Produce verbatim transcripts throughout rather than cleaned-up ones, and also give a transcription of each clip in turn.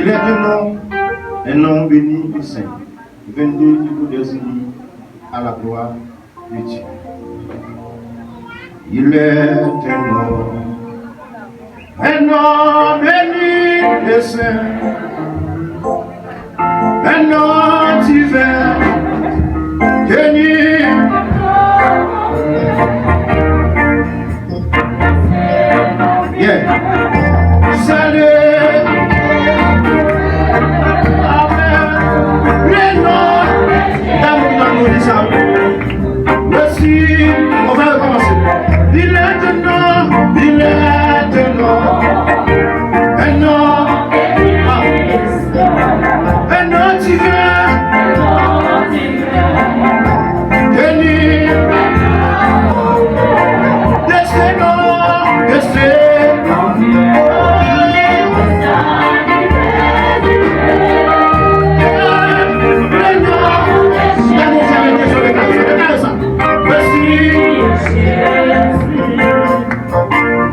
Il est un nom, un nom béni et saint, vingt-deux du Cordon à la gloire de Dieu. Il est un nom, un nom béni et saint, un nom divin, béni. Yeah. Salut. Amen. Le nom d'amour, d'amour, di sa. Mèsi. On va recommencer. Il est un nom, il est un nom. Un nom. Ah. Un nom divin. Béni. De ce nom, de ce nom. Le nom. Gade sa, gade sa, gade sa. Mèsi.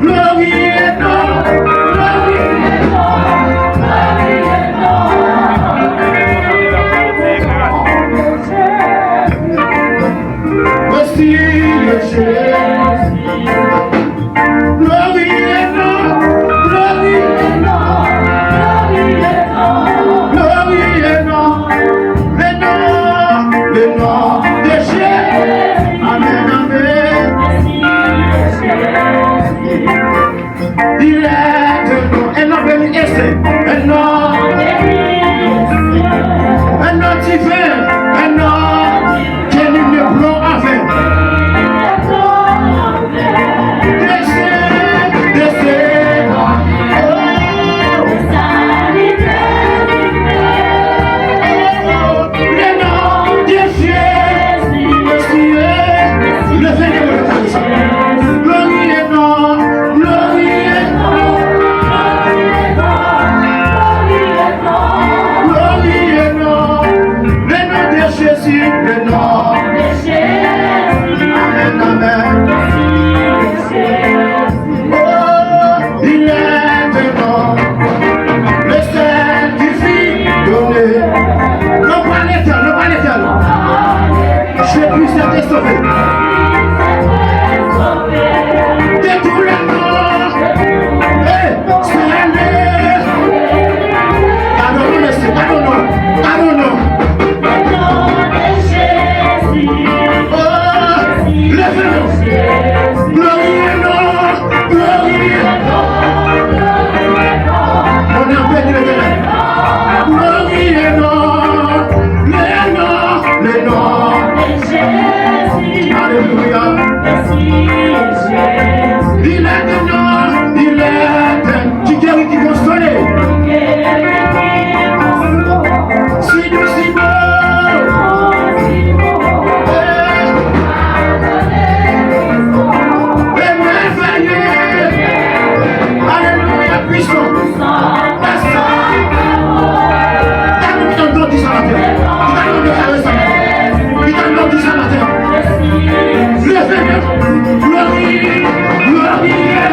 Glorifie non, glorifie non, glorifie non. Mèsi, Jésus. Glorifie non, glorifie non, glorifie non, glorifie non. Le nom, le nom de Jésus. Amen, amen. Il est un nom, un nom béni et saint, un nom, un nom divin, un nom que nul ne peut avec. Descend, descend. Oh, le nom de Jésus. Leve men nou pou sa. Glorifie non, glorifie non, glorifie non. Le nom de Jésus, le nom de Jésus. Amen, amen. Oh, il est un nom, le seul qui fit donner. Non, pas l'éternel, non, pas l'éternel. Je puis être sauvé. De tous les noms. Hey, c'est allé. I don't know, I don't know, I don't know. Oh, leve nou. Glorifie non. Glorifie non. On a béni l'Éternel. Glorifie non. Le nom, le nom. Alléluia. Il est un nom, il est un qui guérit, qui console. Si doux, si beau. Eh. Merveilleux. Alléluia, puissant. Puissant. Gade, ki ta nan di sa maten. Ki ta nan di sa maten. Ki ta nan di sa maten. Leve men. Glorifie, glorifie.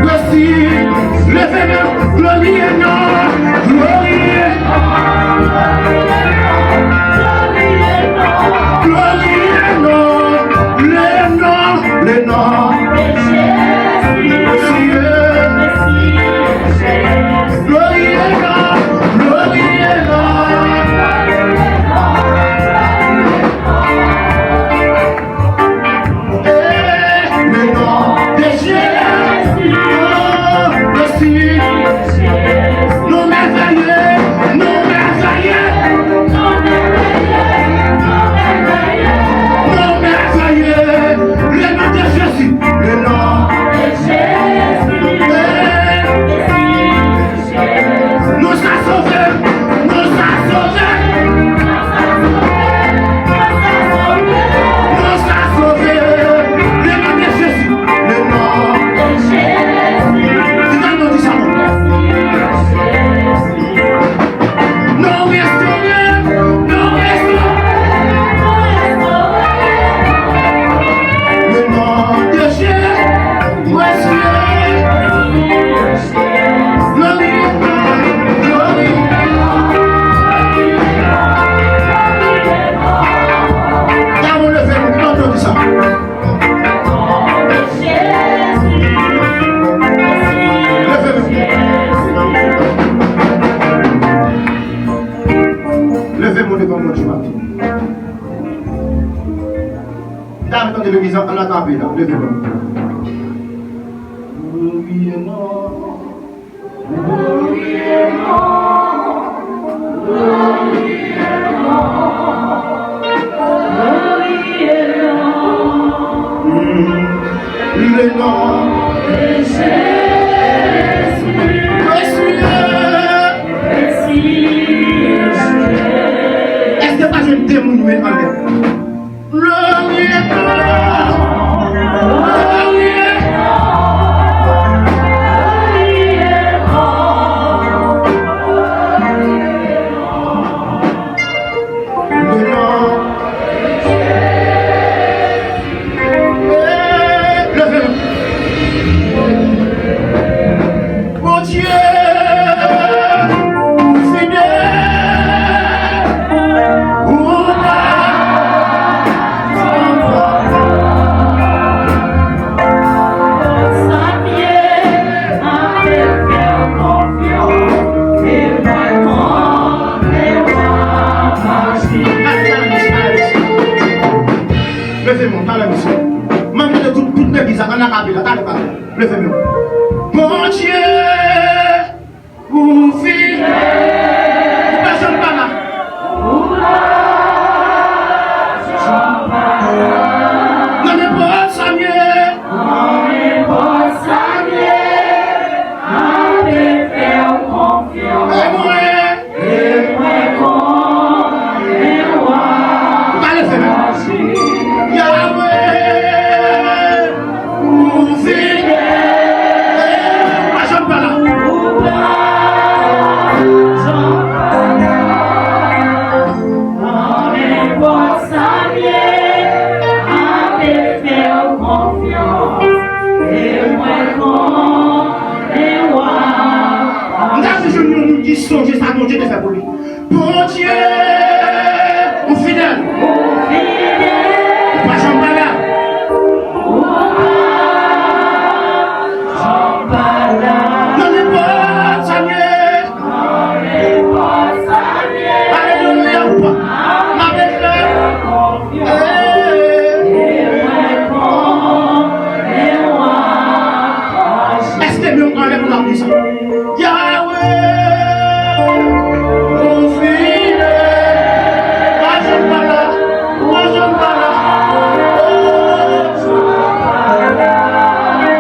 Mèsi. Leve men. Glorifie non. Glorifie. Glorifie non. Le nom, le nom. Glorifie non. Glorifie non. Eh, le nom de Jésus. Oh, merci. Legliz la, an akapela, leve men. Le nom de Jésus. Èske pa jwenn de moun yo anlè? Glory, glory, glory, glory. Bondye, ou fidèl, ou pa Leve men w, talè mesye. M ap mande tout, tout legliz la, ann akapela, talè, talè. Leve men w. Bondye, ou fidèl. Ou pa janm pa la. Ou pa janm pa la. Nan nenpòt sa m ye. Nan nenpòt sa m ye. M ape fè w konfyans. E mwen. E mwen konnen w ap aji. Yahweh, ou fidèl. Ou pa janm pa la. Ou pa janm pa la. Nan nenpòt sa m ye, m ape fè w konfyans. E mwen konnen w ap aji. M ta vle jwenn yon moun ki sonje sa Bondye te fè pou li. Bondye, ou fidèl. Ou fidèl. Ou pa janm pa la. Ou pa janm pa la. Nan nenpòt sa m ye. Nan nenpòt sa m ye. Alelouya, ou pa. M ape fè. Konfyans. Hey. E mwen konnen w ap aji. Èske men w anlè pou n ap di sa? Yahweh, ou fidèl. Pa janm pa la, pa janm pa la. Oh, pa janm pa la.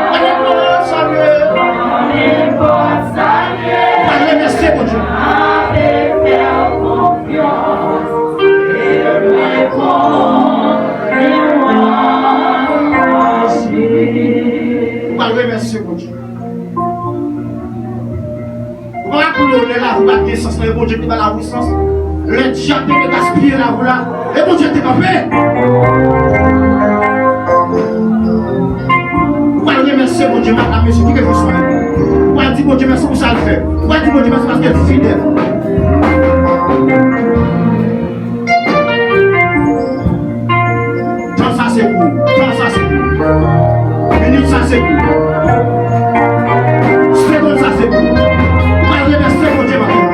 Nan nenpòt sa m ye. Nan nenpòt sa m ye. Pa remèsye Bondye. M ape fè w konfyans. E mwen konnen w ap aji. Ou pa remèsye Bondye. Ou pa ka koule lè lavi pa t gen sans lan, e Bondye ki ba lavi sans. Lè dyab te vle gaspiye lavi w la, e Bondye te kanpe. Ou pral remèsye Bondye maten, mesye, ki ke jou swa. Ou pral di Bondye mèsi pou sa l fè. Ou pral di Bondye mèsi paske l fidèl. Tan sa se pou ou. Tan sa se pou ou. Minit sa se pou ou. Segonn sa se pou ou. Ou pral remèsye Bondye maten.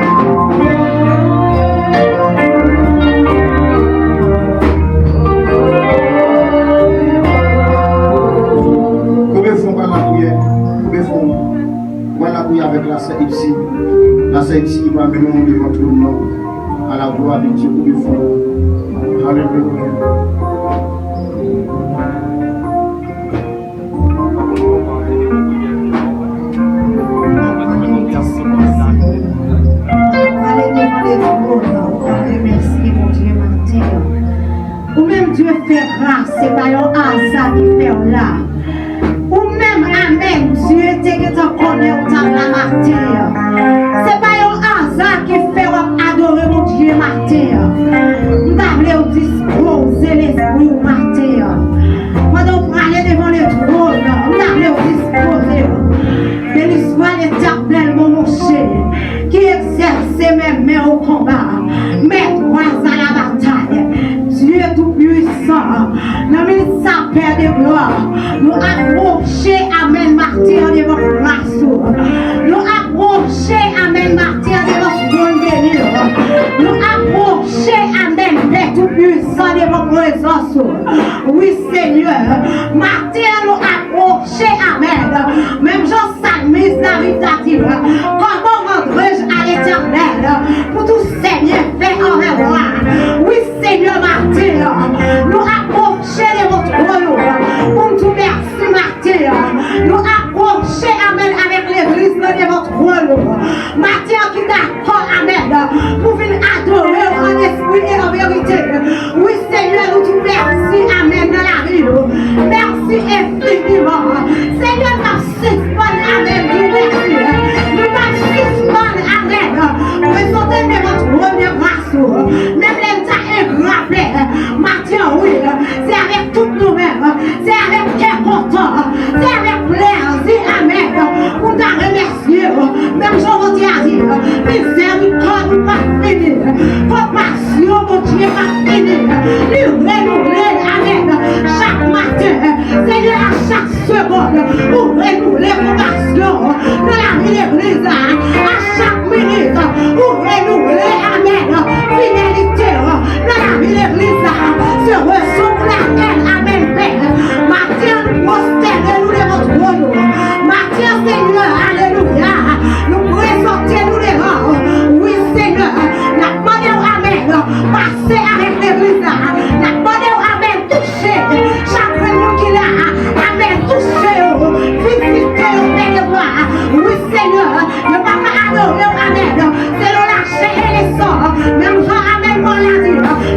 Koube fwon w pral lapriyè. Koube fwon w. Ou pral lapriyè avèk lasè Ipsi. Lasè Ipsi ki pral mennen w devan twòn nan. A la glwa de Dye, koube fwon w. Alelouya. Prale devan le twòn, ou pral remèsye Bondye maten an. Ou menm Dye fè gras, se pa yon aza ki fè w la. Ou menm, amèn, Dye te gentan konnen ou t ap la maten an. Se pa yon aza ki fè w ap adore Bondye maten an. M ta vle w dispoze lespri w maten an. Pandan w prale devan le twòn, m ta vle w dispoze w. Béni soit l'Éternel, mon rocher, qui exerce ses mains au combat. Mèt wa a la batay. Dye Toupisan, nan minit sa, Pè de glwa, nou apwoche, amèn, maten an devan gras ou. Nou apwoche, amèn, maten an devan twòn beni w. Nou apwoche, amèn, Pè Toupisan, devan prezans ou. Wi, Senyè, Maten an, nou apwoche, amèn. Menm jan salmis la di, kòman randrai-je à l'Éternel pour tous ses bienfaits envers moi? Wi, Senyè, maten an, nou apwoche devan twòn ou pou n di w mèsi maten an. Nou apwoche, amèn, avèk legliz nan devan twòn ou. Maten an ki dakò, amèn, pou vin adore w an espri e an verite. Wi, Senyè, nou di w mèsi, amèn, nan lavi nou. Mèsi enfiniman. Senyè, n ap sispann, amèn, di w mèsi. Nou p ap sispann, amèn, prezante n devan twòn de gras ou. Menm lè n ta engra, Pè, maten an, wi, se avèk tout nou menm, se avèk kè kontan, se avèk plèzi, amèn, pou n ta remèsye w. Menm jan Bondye a di, mizèrikòd ou pa fini, konpasyon Bondye pa fini, li renouvle, amèn, chak maten. Senyè, a chak segonn, ou renouvle konpasyon nan lavi legliz la. A chak minit, ou renouvle, amèn, fidelite nan lavi legliz la. Se rezon pou lakèl, amèn, Pè, maten an, nou pwostène nou devan twòn ou. Maten an, Senyè, alelouya, nou prezante nou devan ou. Wi, Senyè, n ap mande w, amèn, pase avèk legliz la. N ap mande w, amèn, touche chak grenn moun ki la. Amèn, touche yo, vizite yo, Pè de glwa. Wi, Senyè, yo pa ka adore w, amèn, selon lachè e lesan. Menm jan, amèn, Pòl la di,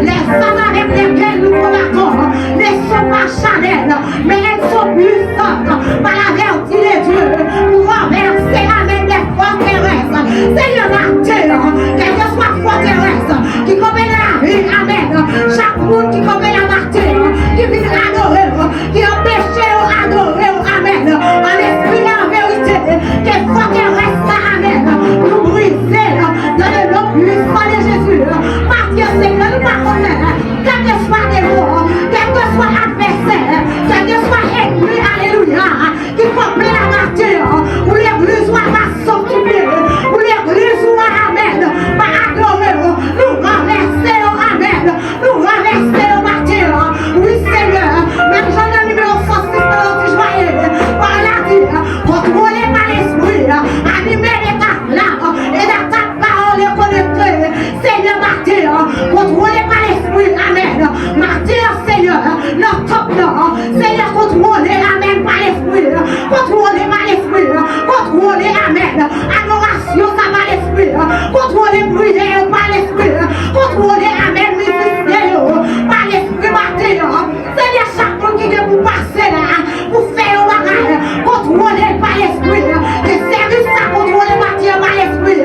les armes avec lesquelles nous combattons ne sont pas charnelles, mais elles sont puissantes par la vertu de Dieu pour renverser, amèn, des forteresses. Senyè, maten an, kèlkeswa fòterès ki kanpe nan lavi, amèn, chak moun ki kanpe la maten an, ki vin adore w, ki anpeche yo adore w, amèn, an espri e an verite, ke fòterès sa, amèn, nou brize l dans le nom puissant de Jésus. Maten an, Senyè, nou pa konnen, kèlkeswa demon, kèlkeswa advèsè, kèlkeswa ènmi, alelouya, ki kanpe la maten an, pou legliz ou a pa sanktifye, pou legliz ou a, amèn, pa adore w, nou ranvèse yo, amèn, nou ranvèse yo maten an. Wi, Senyè, menm jan nan nimewo san sis nan Lòd Jwaye, Pòl la di, contrôlés par l'Esprit, animés de ta flamme et de ta parole connectée. Senyè, maten an, kontwole pa Lespri, amèn. Maten an, Senyè, nan tanp lan, Senyè, kontwole, amèn, pa Lespri, kontwole pa Lespri, kontwole, amèn, adorasyon sa pa Lespri, kontwole priyè yo pa Lespri, kontwole, amèn, mizisyen yo pa Lespri maten an. Senyè, chak moun ki gen pou pase la, pou fè yon bagay, kontwole l pa Lespri. Ke sèvis sa kontwole maten an pa Lespri.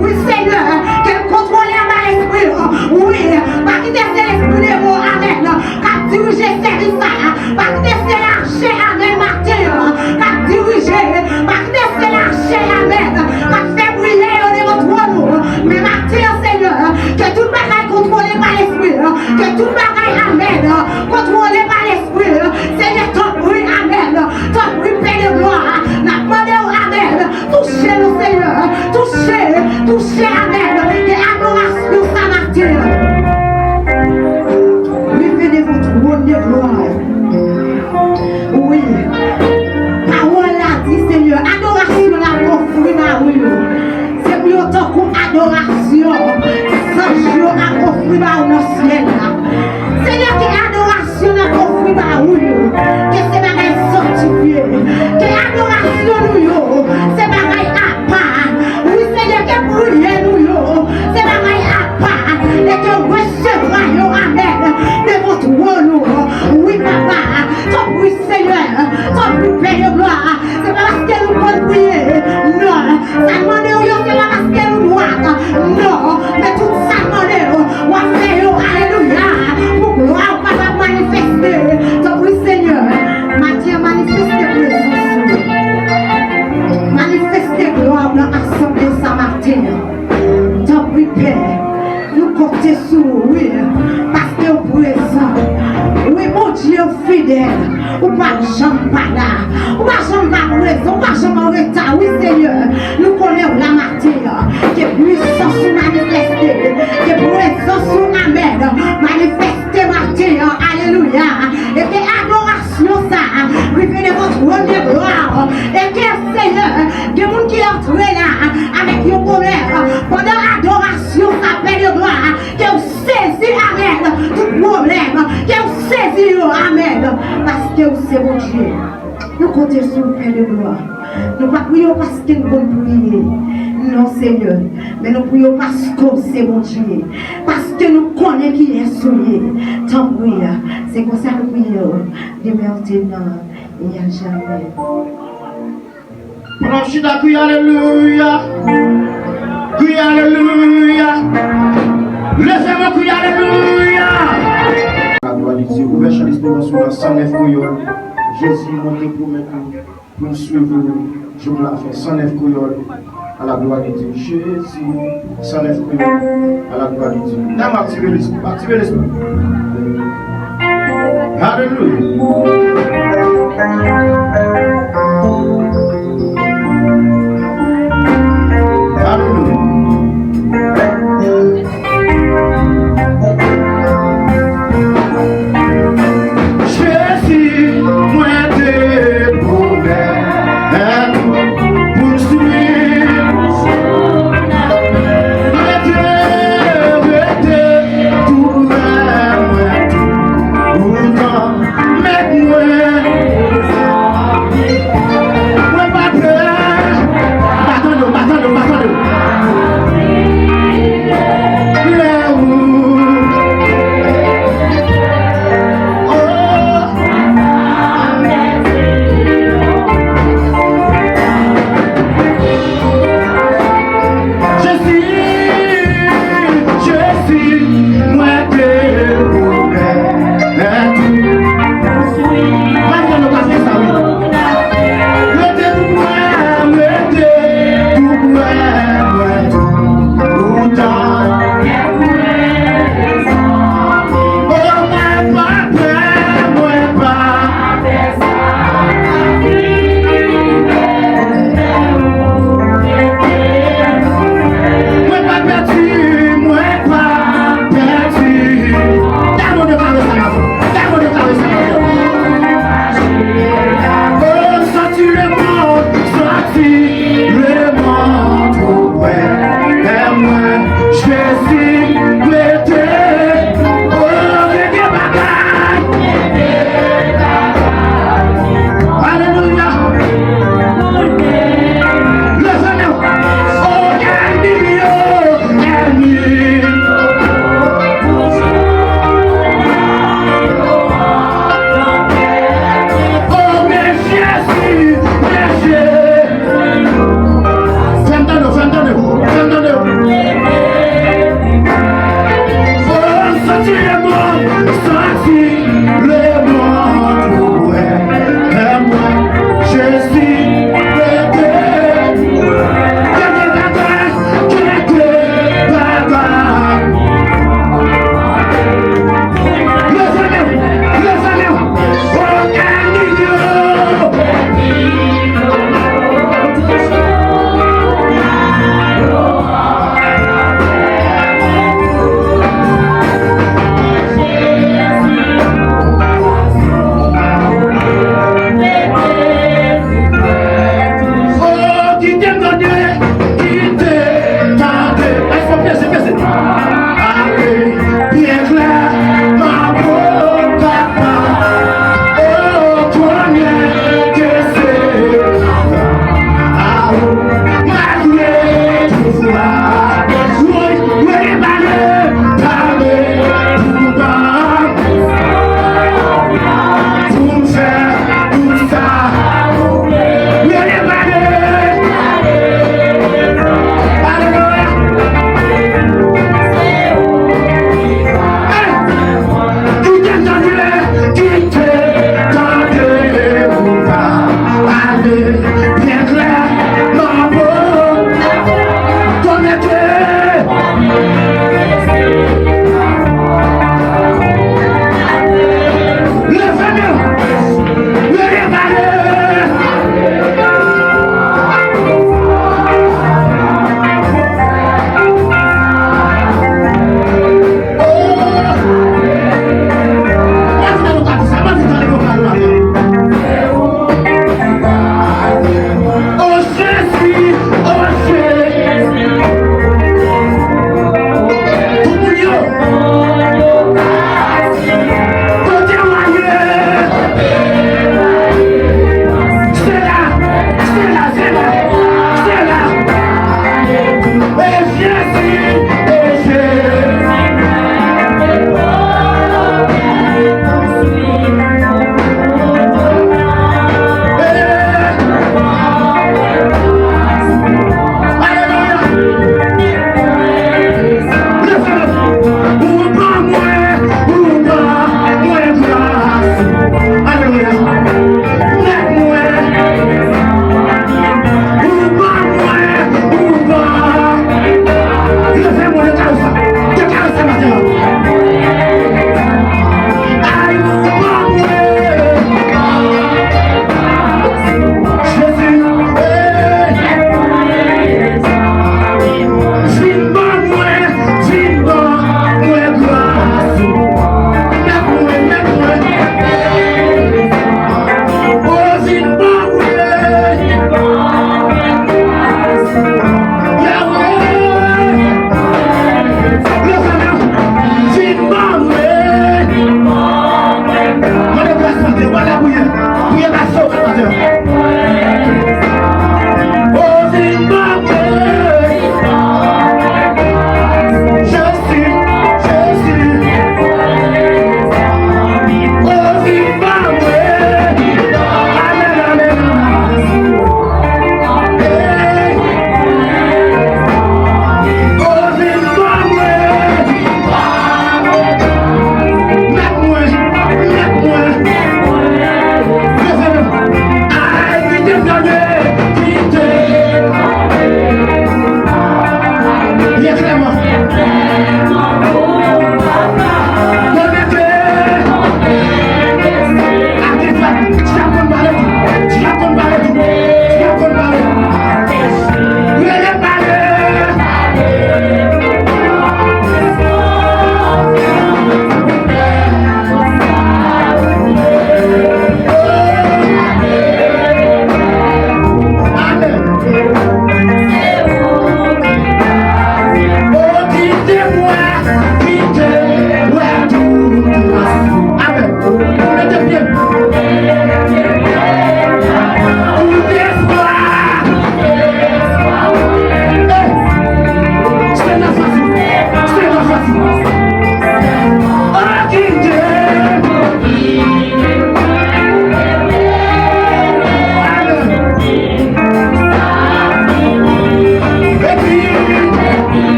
Wi, Senyè, ke l kontwole anba Lespri. Wi, pa kite se lespri demon, amèn, k ap dirije sèvis sa. Pa kite se lachè, amèn, maten an, k ap dirije. Pa kite se lachè, amèn, k ap fè priyè yo devan twòn ou. Men maten an, Senyè, ke tout bagay kontwole pa Lespri. Ke tout bagay, amèn, kontwole pa Lespri. Senyè, tanpri, amèn. Tanpri, Pè de glwa, n ap mande w, amèn. Touche nou, Senyè. Touche, touche, amèn. Ke adorasyon sa maten an. Rive devan twòn de glwa. Wi. Pawòl la di, Senyè, adorasyon n ap ofri ba ou yo. Se pou yo tankou adorasyon zanj yo ap ofri ba ou nan syèl la. Senyè, ke adorasyon n ap ofri ba ou yo, ke se bagay sanktifye, ke adorasyon nou yo se bagay apa. Wi, Senyè, ke priyè nou yo se bagay apa, e ke resevwa yo, amèn, devan twòn ou. Wi, Papa, tanpri, Senyè, tanpri, Pè de glwa, se pa paske nou konn priye, non. Sa n mande w yo, se pa paske nou dwat, non. Men tout sa n mande w, w ap fè yo, alelouya, pou glwa w kapab manifeste. Tanpri, Senyè, maten an, manifeste prezans ou. Manifeste glwa w nan asanble sa maten an. Tanpri, Pè, nou konte sou ou, wi, paske w prezan. Wi, Bondye, fidèl. Ou pa janm pa la. Ou pa janm pa prezan. Ou pa janm an reta. Wi, Senyè. Nou konnen w la maten an. Ke pwisans ou manifeste. Ke prezans ou, amèn, manifeste maten an. Alelouya. E ke adorasyon sa a Antre la avèk yon pwoblèm. Pandan adorasyon sa, Pè de glwa, ke w sezi, amèn, tout pwoblèm. Ke w sezi yo, amèn. Paske w se Bondye. Nou konte sou w, Pè de glwa. Nou pa priye w paske n konn priye. Non, Senyè. Men nou priye w paske w se Bondye. Paske nou konnen kiyès ou ye. Tanpri, se konsa nou priye w. Demè w te nan, e a jamè. Pandan w chita, kriye alelouya. Kriye alelouya. Leve men, kriye alelouya. Aladwa de Dye. Ouvè chan lesperans ou nan san nèf kreyòl. Jezi, mwen te pwomèt ou pou m swiv ou jouk lafen. San nèf kreyòl. Aladwa de Dye. Jezi. San nèf kreyòl. Aladwa de Dye. N ap aktive lespri. Aktive lespri. Alelouya. Alelouya. Jezi, mwen te pwomèt ou pou m swiv. Mwen te rete pou wè mwen tou. Poutan, mèt mwen.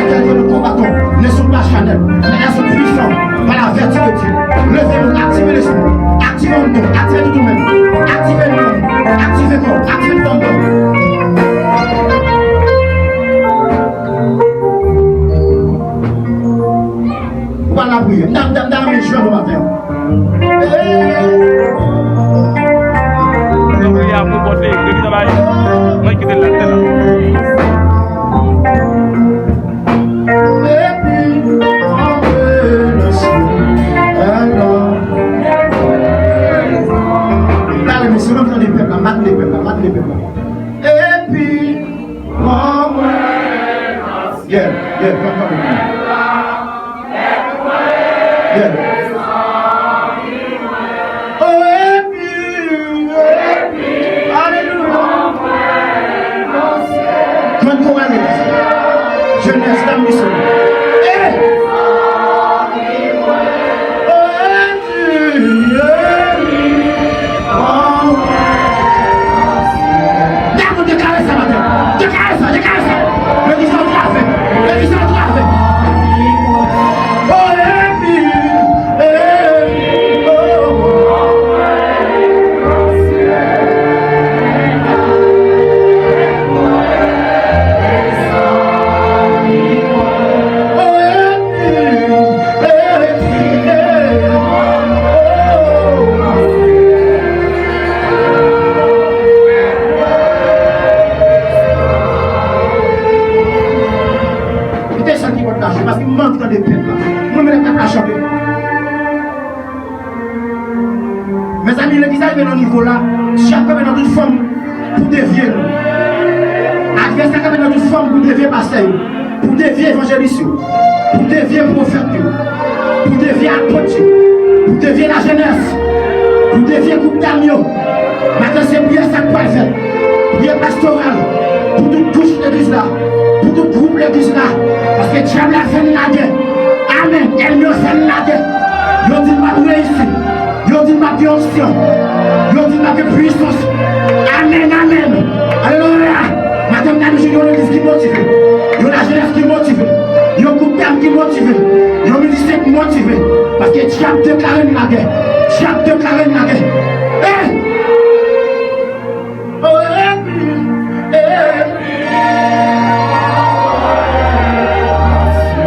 Tel que nous combattons ne sont pas charnels, mais elles sont puissantes par la vertu de Dieu. Leve nou, aktive lespri, aktive anndan, aktive tout ou menm, aktive nanm, aktive kò, aktive tout anndan. Ou pa lapriyè. M ta, m ta, m ta renmen jwenn nou maten an. Hey! Mwen kite l la, l la. Epi, antre nan syèl la. Tande, mesye, m ap tande pèp la, m ap tande pèp la, m ap tande pèp la. Epi, antre. Yeah, yeah, m ap tande pèp la. Yeah. Oh, epi, epi, alelouya. Mwen tou ale. Jenès, dam misyon. Eh! Oh, epi, epi, oh. Dam, deklare sa maten. Deklare sa, deklare sa. Legliz la travè. Legliz la travè. Oh, epi, Kite sa ki pot la jwe, paske m anvi tande pèp la. Mwen menm pèp la chante. Mezanmi, legliz la rive nan nivo la, dyab kanpe nan tout fòm pou devye nou. Advèsè kanpe nan tout fòm pou devye pastè yo, pou devye evanjelis yo, pou devye pwofèt yo, pou devye apot yo, pou devye lajenès, pou devye gwoup dam yo. Maten se priyè sa k pral fèt. Priyè pastoral pou tout kouch legliz la, pou tout gwoup legliz la. Paske dyab la fè n lagè. Amèn. Ènmi yo fè n lagè. Yo di n p ap reyisi. Yo di n p ap gen onksyon. Yo di n p ap gen pwisans. Amèn, amèn. Alelouya. Maten m ta bezwen yon legliz ki motive. Yon lajenès ki motive. Yon gwoup dam ki motive. Yon mizisyen ki motive. Paske dyab deklare n lagè. Dyab deklare n lagè. Hey! Oh, epi, epi.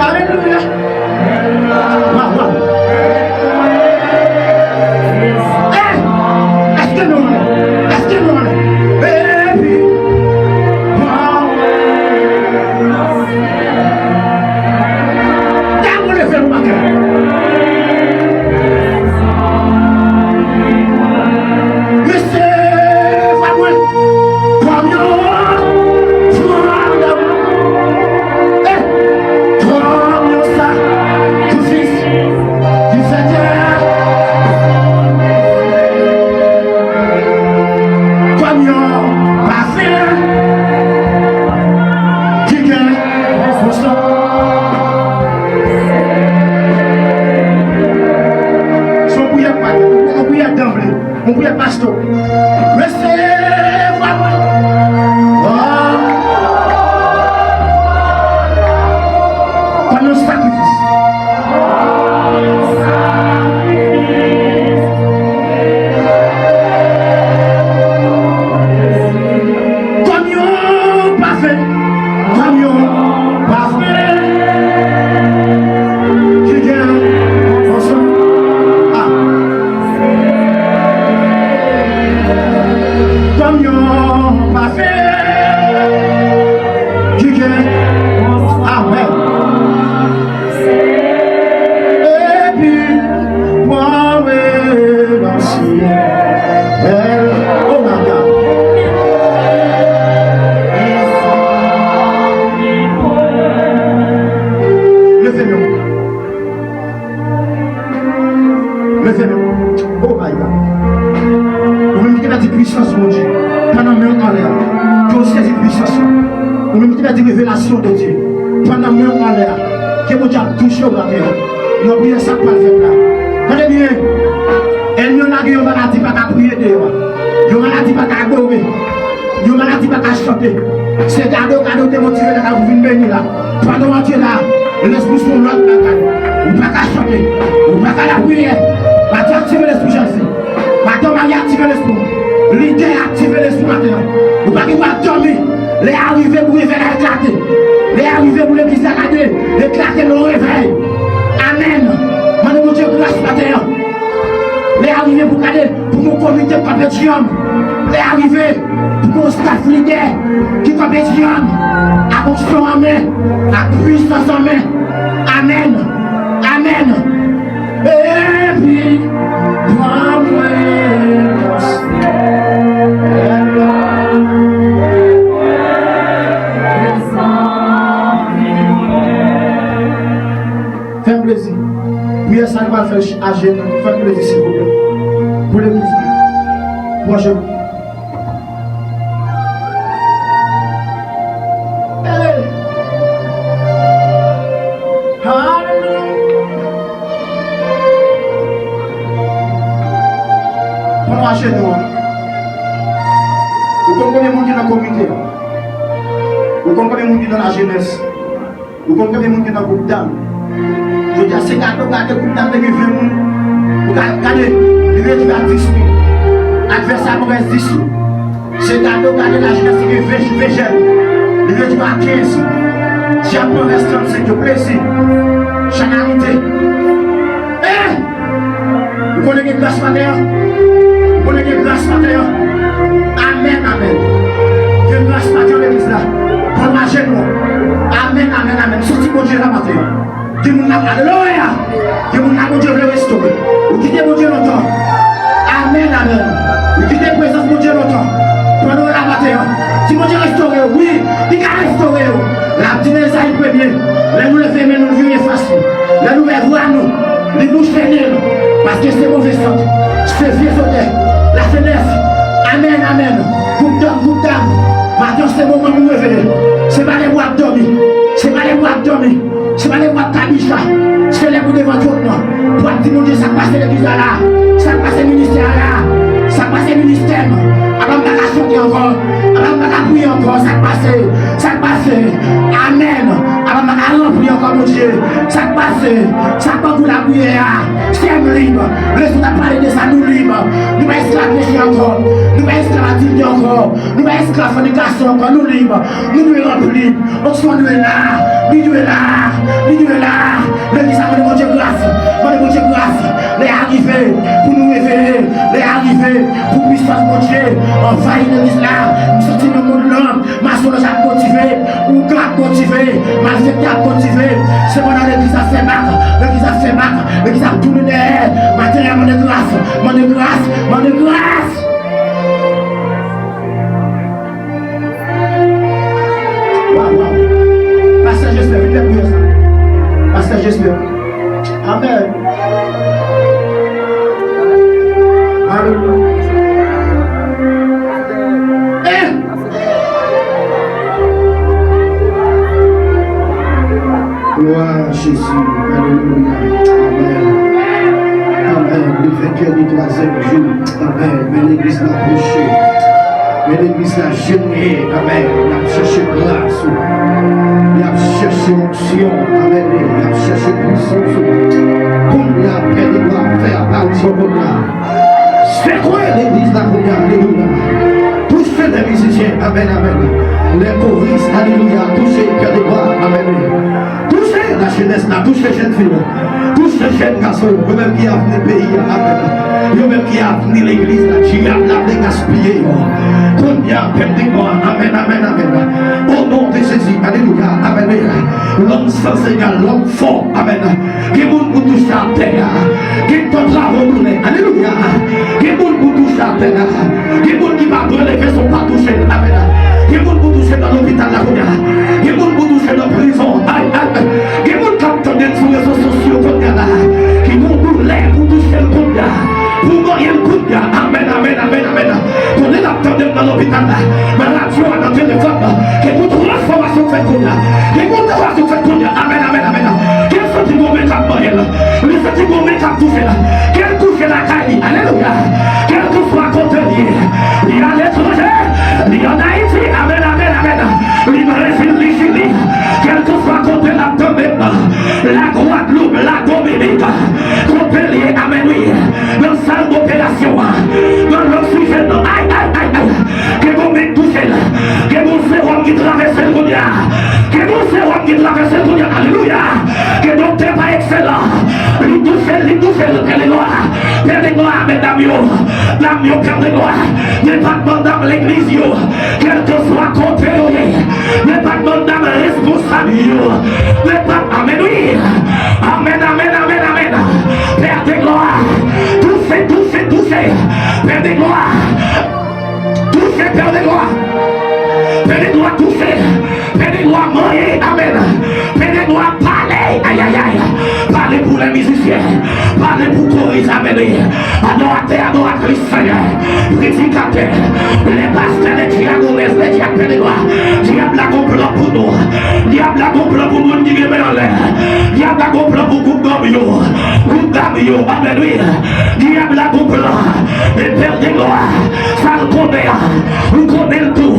Alelouya. Waw, waw. Eh! Èske nou anlè? Èske nou anlè? Epi, waw. Dam, leve nou maten. Resevwa mwen kòm yon fwa dam. Eh, kòm yon sakrifis ki fè tè. Kòm yon pafen ki gen bon san. Se yon priyè k pa, yon priyè danble, yon priyè pastè. Resevwa mwen. Oh. Kòm yon sakrifis. Kòm yon pafen, kòm yon pafen ki gen bon san. Ah. Kòm yon pafen ki gen. Amèn. Epi, mwen nan syèl. Oh my God. Leve men w. Leve men w. Oh my God. Ou menm ki te pèdi pwisans Bondye, pran nan men w anlè a. Ke w sezi pwisans lan. Ou menm ki te pèdi revelasyon de Dye, pran nan men w anlè a. Ke Bondye ap touche w maten an. Nan priyè sa k pral fèt la. Tande byen. Ènmi yo lage yon maladi pa ka priye deyò a. Yon maladi pa ka adore. Yon maladi pa ka chante. Se gade w gade w te motive nan kay ou vin beni la. Pandan w ap chante la, lespri se yon lòt bagay. Ou pa ka chante, ou pa ka lapriyè. Maten, aktive lespri Jezi. Maten, mari, aktive lespri w. Lidè, aktive lespri w maten an. Ou pa gen dwa dòmi. Lè a rive pou revèy la eklate. Lè a rive pou legliz la gade, eklate nan revèy. Amèn. Mande Bondye gras maten an. Lè a rive pou gade, pou yon komite kanpe dyanm. Lè a rive pou yon staf lidè ki kanpe dyanm, ak onksyon an men, ak pwisans an men. Amèn. Amèn. Epi, ban mwen yon sèl. Fè m plezi. Priyè sa nou pral fè ajenou. Fè m plezi, silvouplè. Pou legliz la. Pou ajenou. Hey! Hallelujah! Pou nou ajenou an. Ou konn konbyen moun ki nan komite an? Ou konn konbyen moun ki nan lajenès? Ou konn konbyen moun ki nan gwoup dam? Jodi a, se gade w gade gwoup dam te gen ven moun. Ou ka gade, li redui a dis moun. Advèsè a move dis moun. Se gade w gade lajenès te gen ven, ven jèn. Li redui a kenz. Dyab pran rès trannsenk yo, plezi, chanalite. Eh! Ou konnen gen gras maten an? Ou konnen gen gras maten an? Amèn, amèn. Gen gras maten an, legliz la. Pran maje nou. Amèn, amèn, amèn. Santi Bondye la maten an. Gen moun la, alelouya. Gen moun la, Bondye vle restore. Ou kite Bondye lontan. Amèn, amèn. Ou kite prezans Bondye lontan. Pandan w la maten an. Si Bondye restore w, wi, li ka restore w. L ap di nan Ezayi premye, lè nou leve men nou, nou vire fas nou, lè nou ouvè vwa nou, li bouche ne nou, paske se move sant, se vye zodè, lajenès. Amèn, amèn. Gwoup dam, gwoup dam, maten se moman nou reveye. Se pa lè pou w ap dòmi. Se pa lè pou w ap dòmi. Se pa lè pou w ap kabicha. Se lè pou devan twòn nan. Pou w ap di Bondye sa k pase legliz la la. Sa k pase ministè a la. Sa k pase ministè m. Apa m pa ka chante ankò. Apa m pa ka priye ankò. Sa k pase. Sa k pase? Amèn. Apa m pa ka ranpli ankò, Bondye? Sa k pase? Sa k pran pou lapriyè a? Syèl m lib. Lespri w t ap pale de sa, nou lib. Nou pa esklav peche ankò. Nou pa esklav adiltè ankò. Nou pa esklav fònikasyon ankò. Nou lib. Nou dwe ranpli. Onksyon dwe la. Li dwe la. Li dwe la. Legliz la mande Bondye gras. Mande Bondye gras. Lè a rive pou nou reveye. Lè a rive pou pwisans Bondye anvayi legliz la. M santi nan mond lan. Masonaj ap motive, ougan ap motive, malfektè ap motive. Sepandan, legliz ap fè bak, legliz ap fè bak, legliz ap tounen dèyè. Maten an, mande gras, mande gras, mande gras. Waw, waw. Pastè Jesper, vin fè priyè sa. Pastè Jesper. Amèn. Alelouya. Eh! Glwa a Jezi. Alelouya. Amèn. Amèn. Le vainqueur du troisième jour. Amèn. Men legliz la pwoche. Men legliz la jene. Amèn. Y ap chèche gras ou. Y ap chèche onksyon. Amèn. Y ap chèche pwisans ou. Kounye a, Pè, li va fè aparisyon kounye a. Sekwe legliz la kounye a. Alelouya. Touche lè mizisyen. Amèn, amèn. Lè koris. Alelouya. Touche, Pè, li va. Amèn. Touche lajenès la, touche jèn fi yo, touche jèn gason yo, yo menm ki avni peyi a, amèn. Yo menm ki avni legliz la, dyab la vle gaspiye yo. Kounye a, pèp de mò, amèn, amèn, amèn. O non de Jezi, alelouya, amèn. Lòm san egal, lòm fò, amèn. Gen moun pou touche atè a, gen tan travay tounen, alelouya. Gen moun pou touche atè a. Gen moun ki pa dwe leve san w pa touche l. Amèn. Gen moun pou touche nan lopital la kounye a. Gen moun pou touche nan prizon. Ay, ay. Gen moun k ap tande m sou rezo sosyo kounye a la. Ki gon doulè pou touche l kounye a. Pou manyen l kounye a. Amèn, amèn, amèn, amèn. Konnen l ap tande m nan lopital la. Nan radyo a, nan telefòn la. Gen moun transfòmasyon k fèt kounye a. Gen moun transfòmasyon k fèt kounye a. Amèn, amèn, amèn. Gen santi gon men k ap manyen l. Li santi gon men k ap touche l. Ke l kouche lakay li. Alelouya. Kèlkeswa kote l ye. Li aletranje. Li ann Ayiti. Amèn, amèn, amèn. Li Brezil, li Chili. Kèlkeswa kote Pède glwa, pède glwa, medam yo, dam yo, pède glwa. Depatman dam legliz yo, kèlkeswa kote yo ye, depatman dam responsab yo, depat, amèn, wi. Amèn, amèn, amèn, amèn. Pède glwa, touse, touse, touse. Pède glwa, touse, pède glwa. Pède glwa, touse. Pède glwa, manyen, amèn. Pède glwa, pale, ayayay. Pale pou lè mizisyen. Pale pou koris, amèn. Adoratè, adoratris, Senyè. Predikatè. Lè pastè, lè dyakonès, lè dyak, pède glwa. Dyab la gon plan pou nou. Dyab la gon plan pou moun ki gen men anlè. Dyab la gon plan pou gwoup dam yo. Gwoup dam yo, amèn, wi. Dyab la gon plan. E pède glwa. Sa l konnen an, ou konnen l tou.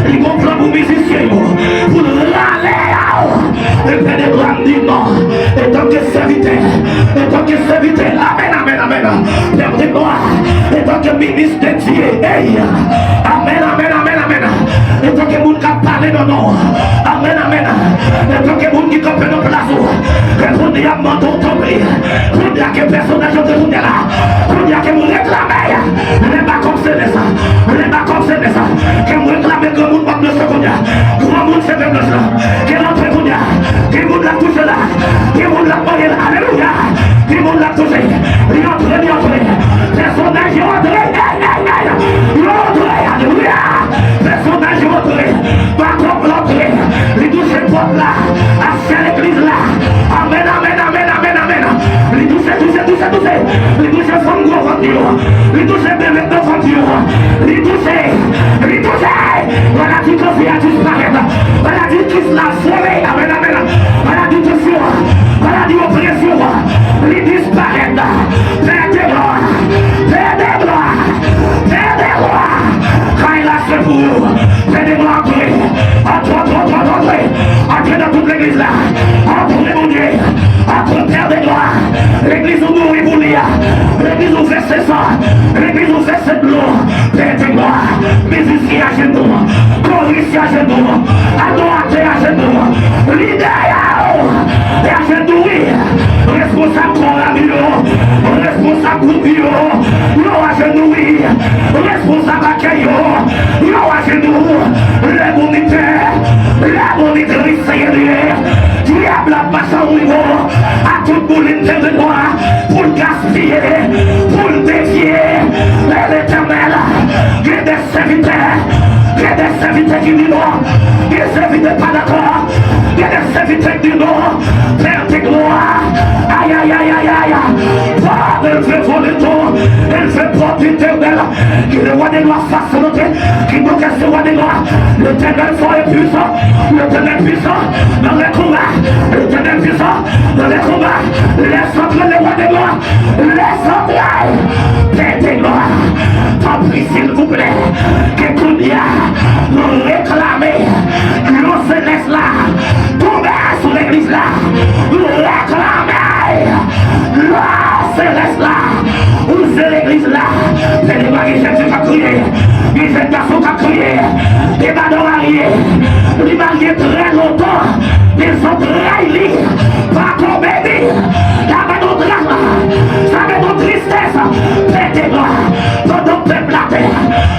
Li gon plan pou mizisyen yo, pou l rale a w. E pède glwa, m di non. Etanke sèvitè, etanke sèvitè, amèn, amèn, amèn. Pède glwa, etanke minis de Dye, ey, amèn, amèn, amèn, amèn. Etanke moun k ap pale nan non, amèn, amèn. Etanke moun ki kanpe nan plas ou, e kounye a m mande w tanpri, kounye a ke pèsonaj yo te kounye a la, kounye a ke moun reklame. Lè bakòp se lè sa. Lè bakòp se lè sa. Ke mwen reklame granmoun bòt de se kounye a. Granmoun se de blanch la. Ke l antre kounye a. Gen moun l ap touche la. Gen moun l ap manyen la. Alelouya. Gen moun l ap touche. Li antre, li antre. Pèsonaj yo antre. Ey, ey, ey. Yo antre. Alelouya. Pèsonaj yo antre. Bakòp la antre. Li touche pòt la. Asè legliz la. Amèn, amèn, amèn, amèn, amèn. Li touche, touche, touche, touche. Li touche fanm gwo vant yo. Li touche bebe nan vant yo. Li touche. Li touche. Maladi kanse a disparèt. Maladi kis la vole. Amèn, amèn. Maladi tansyon. Maladi opresyon. Li disparèt. Pède glwa. Pède glwa. Pède glwa. Kay la se pou ou. Pède glwa antre. Antre, antre, antre, antre, antre. Antre nan tout legliz la. Antre, Bondye. Antre, pède glwa. Legliz ou mouri pou li a. Legliz ou vèse san. Legliz ou vèse dlo. Pède glwa. Mizisyen ajenou. Koris ajenou. Adoratè ajenou. Lidè yo ajenou, wi. Responsab koral yo. Responsab gwoup yo. Yo ajenou, wi. Responsab akèy yo. Yo ajenou. Lè bonitè. Lè bonitris, Senyè, dyab la ap mache an rivo a tout boulin pède glwa pou l gaspiye, pou l devye. Lè Letènèl, gen de sèvitè, gen de sèvitè ki di non, gen sèvitè pa dakò, gen de sèvitè ki di non, pède glwa. Ayayayayay. Pòt, elve vo leto, elve pòt etènèl. Ki le wa de glwa fas monte, ki bloke se wa de glwa. Letènèl fò e pwisan, Letènèl pwisan. Nan le konba, Letènèl pwisan. Nan le konba, lè santre le wa de glwa. Lè santre, pède glwa. Tanpri, silvouplè, ke kounye a, nou reklame dlo selès la tonbe sou legliz la. Nou reklame dlo selès la. Wouze legliz la. Pède glwa, gen jèn fi k ap kriye. Gen jèn gason k ap kriye. Gen madanm marye. Li marye trè lontan. Men zantray li pa tonbe di. Sa mete w dram. Sa mete w tristès. Pède glwa. Pandan pèp la atè,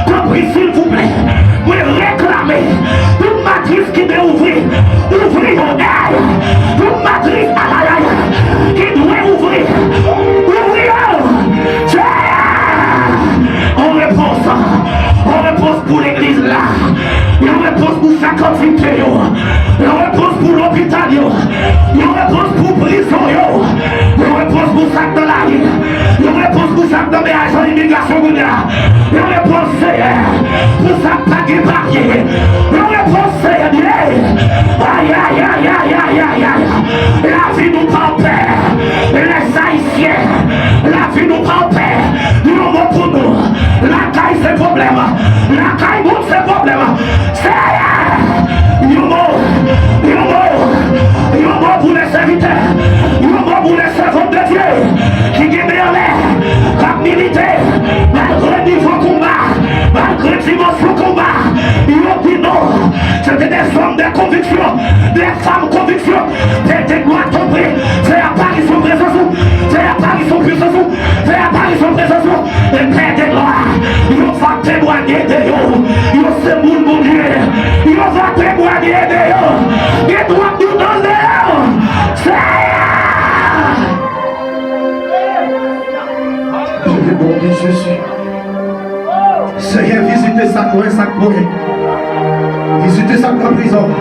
tanpri, silvouplè, mwen reklame tout matris ki dwe ouvri, ouvri yo. Ey! Tout matris, ayayay, ki dwe ouvri, ouvri yo. Senyè! Yon repons, yon repons pou legliz la. Yon repons pou fakilte yo. Yon repons pou lopital yo. Yon repons pou prizon yo. Yon repons pou sa k nan lari. Yon repons pou sa k nan men ajan imigrasyon kounye a. Yon repons, Senyè, pou sa k pa gen papye. Yon repons, Senyè, Bondye. Ayayayayayayay. Lavi nou pa anpè. Lèzayisyen, lavi nou pa anpè. Yon mo pou nou. Lakay se pwoblèm. Lakay moun se pwoblèm. Senyè, yon mo, yon mo, yon mo pou lè sèvitè, yon mo pou lè sèvant de Dye ki gen men anlè, k ap milite, malgre nivo konba, malgre dimansyon konba, yo di non. Se te de zòm de konviksyon, de fanm konviksyon, pède glwa. Wè sa k mwen. Vizite sa k nan prizon.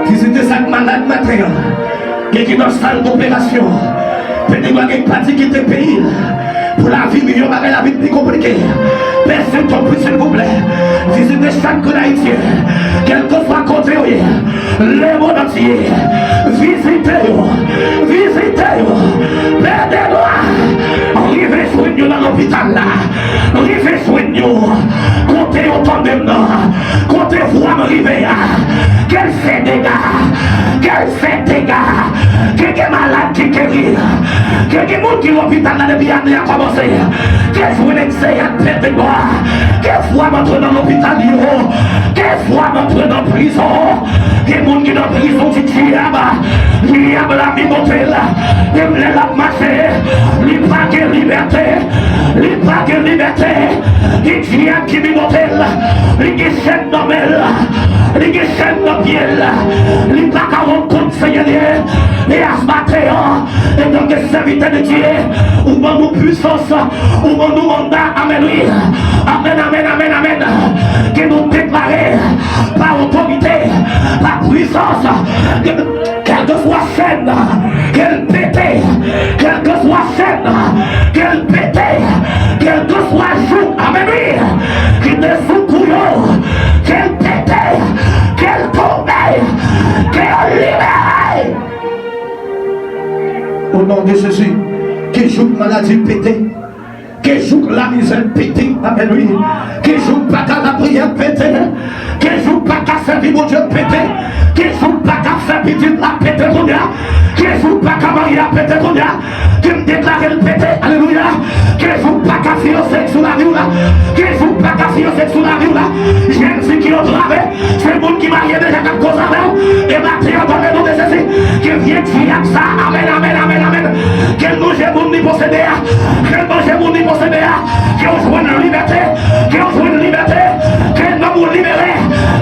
Vizite sa k malad maten an. Gen ki nan sal doperasyon. Pèdi gwa gen pati kite peyi l. Pou lavi miyo bagay la vin pi konplike. Pè Sentespri silvouplè. Vizite chak grenn Ayisyen. Kèlkeswa kote yo ye. Lemonn antye, vizite yo, vizite yo. Pèdi gwa, rive jwenn yo nan lopital la, rive jwenn yo kote yo tande m nan, kote vwa m rive a. Ke l fè dega, ke l fè dega. Ke gen malad ki geri, ke gen moun ki lopital la depi ane a kòmanse. Ke jwenn egzeyat pèdi gwa, ke vwa m antre nan lopital yo. Ke vwa m antre nan prizon. Gen moun ki nan prizon ti dyab. Dyab la migote l. Menm lè l ap mache, li pa gen libète. Li pa gen libète. Gen dyab ki migote l. Li gen chèn nan men l. Li gen chèn nan pye l. Li pa ka rann kont Senyè l ye. E asmaten an, etanke sèvitè de Dye, ou ban nou pwisans. Ou ban nou manda, amèn, wi. Amèn, amèn, amèn, amèn. Ke nou deklare pa otorite, pa pwisans, kèlkeswa chèn, ke l pete, kèlkeswa chèn, ke l pete, kèlkeswa jouk, amèn, wi, ki te sou kou yo, ke l pete, ke l tonbe, ke yo libere. O non de Jezi, ke jouk maladi pete, ke jouk lamizè pete, amèn, wi. Ke jouk pa ka lapriyè pete, ke jouk pa ka sèvi Bondye pete, ke jouk pa ka fè pitit la pete kounye a, ke jouk pa ka marye a pete kounye a, ke m deklare l pete, alelouya. Ke jouk pa ka fiyanse sou lavi w la, ke jouk pa ka fiyanse sou lavi w la, jèn fi ki antrave, se moun ki marye deja k ap koze avè w. E maten an, nan non de Jezi, ke vye dyab sa, amèn, amèn, amèn, amèn, ke l lonje moun li posede a, ke l lonje moun li posede a, ke w jwenn libète, ke w jwenn libète, ke nanm ou libere,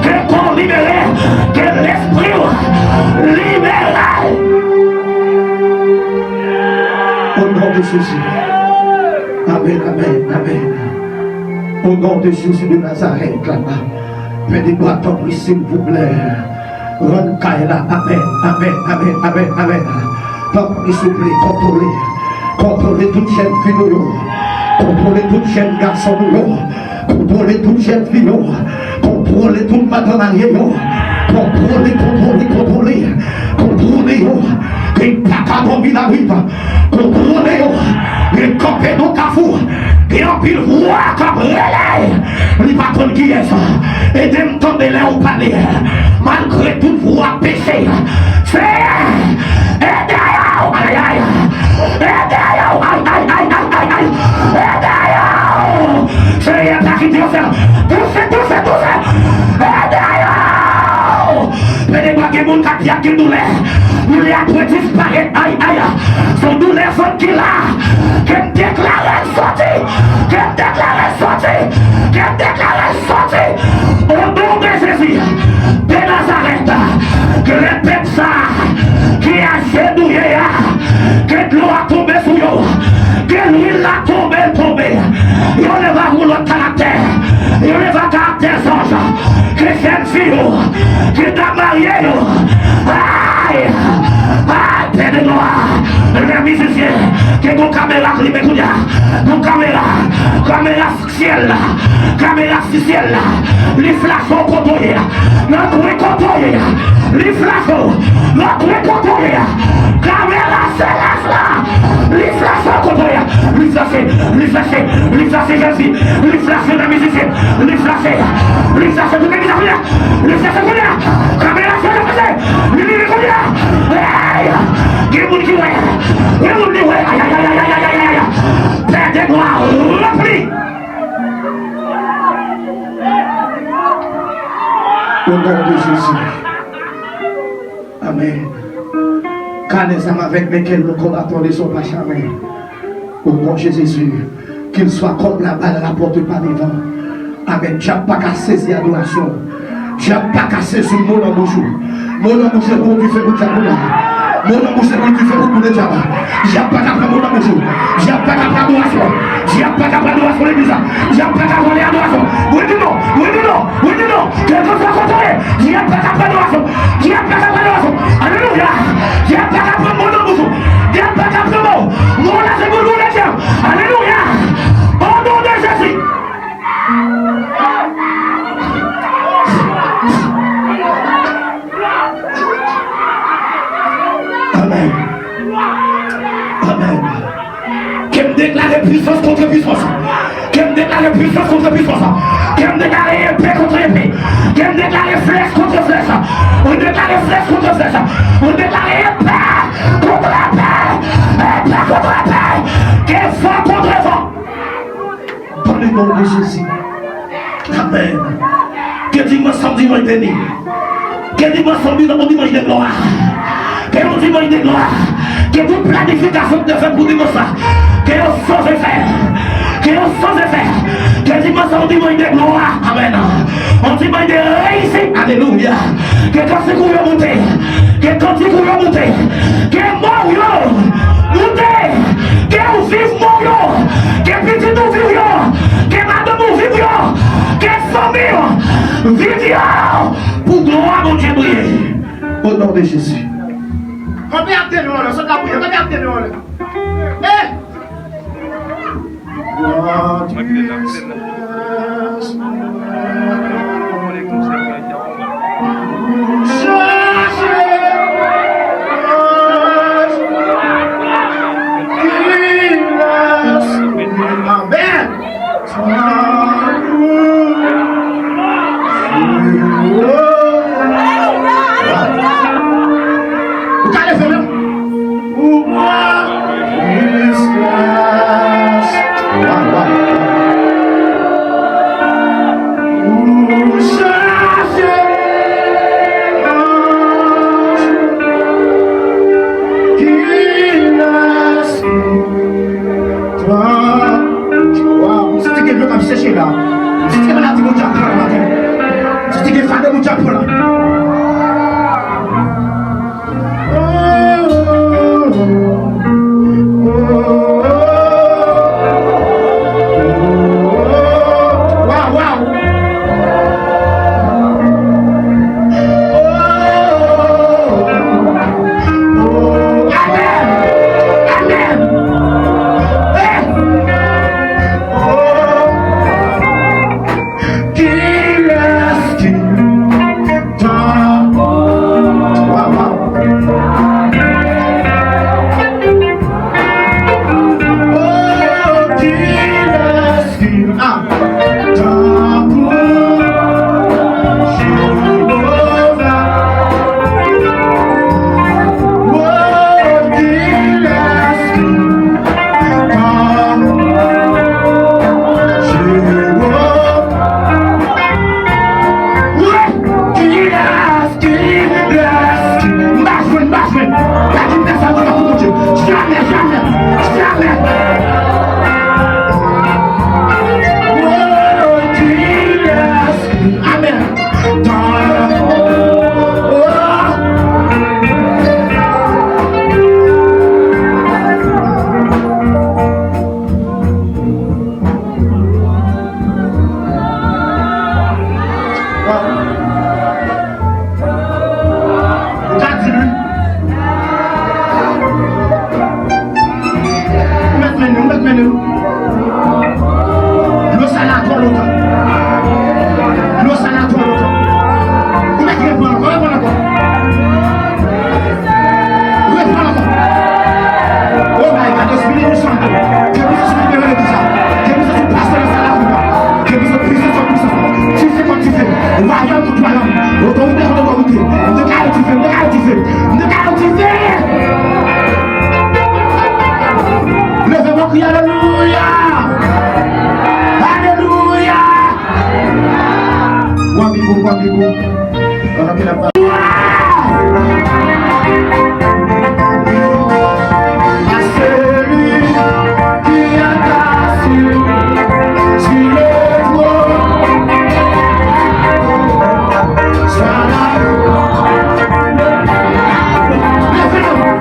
ke kò w libere, ke lespri w libere. O non de Jezi. Amèn, amèn, amèn. O non de Jezi de Nazarèt, pèdi gwa, tanpri, silvouplè. Rann kay la. Amèn, amèn, amèn, amèn, amèn. Tanpri, souple, kontwole. Kontwole tout jèn fi nou yo. Kontwole tout jèn gason nou yo. Kontwole tout jèn fi yo. Kontwole tout madanm marye yo. Kontwole, kontwole, kontwole. Kontwole yo. Ke y pa ka dòmi lari. Kontwole yo. Yo kanpe nan kafou. Gen anpil vwa k ap rele. Li pa konn kiyès. Ede m tande lè ou pale. Malgre tout vwa peche. Seyè, ede yo. Ayayay. Ede yo. Ay, ay, ay, ay, ay, ay. Ede yo. Seyè, pa kite yo sèl. Touche, touche, touche. Ede yo. Pèdi gwa, gen moun k ap di ak gen doulè. Doulè a dwe disparèt. Ay, ay. Se yon doulè zòn ki la. Ke m deklare l soti. Ke m deklare l soti. Ke m deklare l soti. O non de Jezi de Nazarèt. Ke lè pèp sa ki ajenouye a, ke dlo a tonbe sou yo. Ke lwil la tonbe, tonbe. Yo leve ak yon lòt karaktè. Yo leve ak karaktè zanj. Ke jèn fi yo ki t ap marye yo. Ay! Ay, pèdi glwa. Lè mizisyen, ke gon kamera k limen kounye a. Gon kamera. Kamera syèl la. Kamera si syèl la. Li flache w kote w ye a. Nan twe kote w ye a. Li flache w. Nan twe kote w ye a. Kamera selès la. Li flache w kote w ye a. Li flache. Li flache. Li flache Jezi. Li flache nan mizisyen. Li flache. Li flache tout legliz la kounye a. Li flache kounye a. Kamera syèl la flache. Li vini kounye a. Hey! Gen moun ki wè. Gen moun ki wè. Ayayay. Pèdi glwa. Ranpli. Au nom de Jésus. Amèn. Car les armes avec lesquelles nous combattons ne sont pas charnelles. Au nom de Jésus, qu'il soit comme la balle rapportée par les vents. Amèn. Dyab pa ka sezi adorasyon. Dyab pa ka sezi mo nan bouch ou. Mo nan bouch ou se pwodui fè pou dyab ou la. Mo nan bouch se pou l dife pou boule dyab. Dyab pa ka pran mo nan bouch ou. Dyab pa ka pran adorasyon. Dyab pa ka pran adorasyon legliz la. Dyab pa ka vòlè adorasyon. Wi di non, wi di non, wi di non. Kèlkeswa kote w ye, dyab pa ka pran adorasyon. Dyab pa ka pran adorasyon. Alelouya. Dyab pa ka pran mo nan bouch ou. Dyab pa ka pran mo. Mo la se pou l boule dyab. Alelouya. O non de Jezi. Amèn. Amèn. Ke m deklare pwisans kont pwisans. Ke m deklare pwisans kont pwisans. Ke m deklare epe kont epe. Ke m deklare flèch kont flèch. Mwen deklare flèch kont flèch. Mwen deklare epe kont epe. Epe kont epe. Ke van kont van. Dans le nom de Jésus. Amèn. Ke dimanch sa yon dimanch beni. Ke dimanch sa yon dimanch de glwa. Ke yon dimanch de glwa. Ke tout planifikasyon ki te fèt pou dimanch sa, ke yo san efè. Ke yo san efè. Ke dimanch sa yon dimanch de glwa. Amèn. Yon dimanch de reyisit. Alelouya. Ke kantik ou yo moute. Ke kantik ou yo moute. Ke mo w yo moute. Ke ou viv mo w yo. Ke pitit ou viv yo. Ke madanm ou viv yo. Ke fanmi w viv yo. Pou glwa Bondye briye. O non de Jezi. Kanpe ak de men w anlè, sot la priye, kanpe ak de men w anlè. Eh! Amen. Ou ka leve menm? Ou pran plis gras. Waw, waw, waw. Ou chache anj ki lès Waw, m santi gen dlo k ap chèche la. M santi gen maladi Bondye ap pran la maten. M santi gen fado Bondye ap pran la. Waw, waw. Amen. Amen. Eh. Kilès ki ta... Waw, waw. Oh, kilès ki ta... Tankou Jewova. Oh, kilès ki tankou Jewova. Wi, kilès Kilès ki... M pa jwenn, m pa jwenn. Pa kite sa nan men Bondye. Jamè, jamè, jamè. Oh, kilès ki... Amèn. Oh. Ou ka di l wi. Ou mèt mennen, ou mèt mennen. Dlo sa la twò lontan. Dlo sa la twò lontan. Ou mèt reprann ankò, reprann ankò. Reprann ankò. Oh my God, Espiritu Santo. Ke pwisans ou libere legliz la. Ke pwisans ou pase nan sal la priye. Ke pwisans, pwisans kont pwisans. Dife kont dife. Wayòm kont wayòm. Otorite kont otorite. M deklare dife, m deklare dife. M deklare dife. Leve men w, kriye alelouya. Alelouya. Wa bibo, wa bibo. Pandan ke n ap... À celui qui est assis sur le trône. Sa la. Leve nou.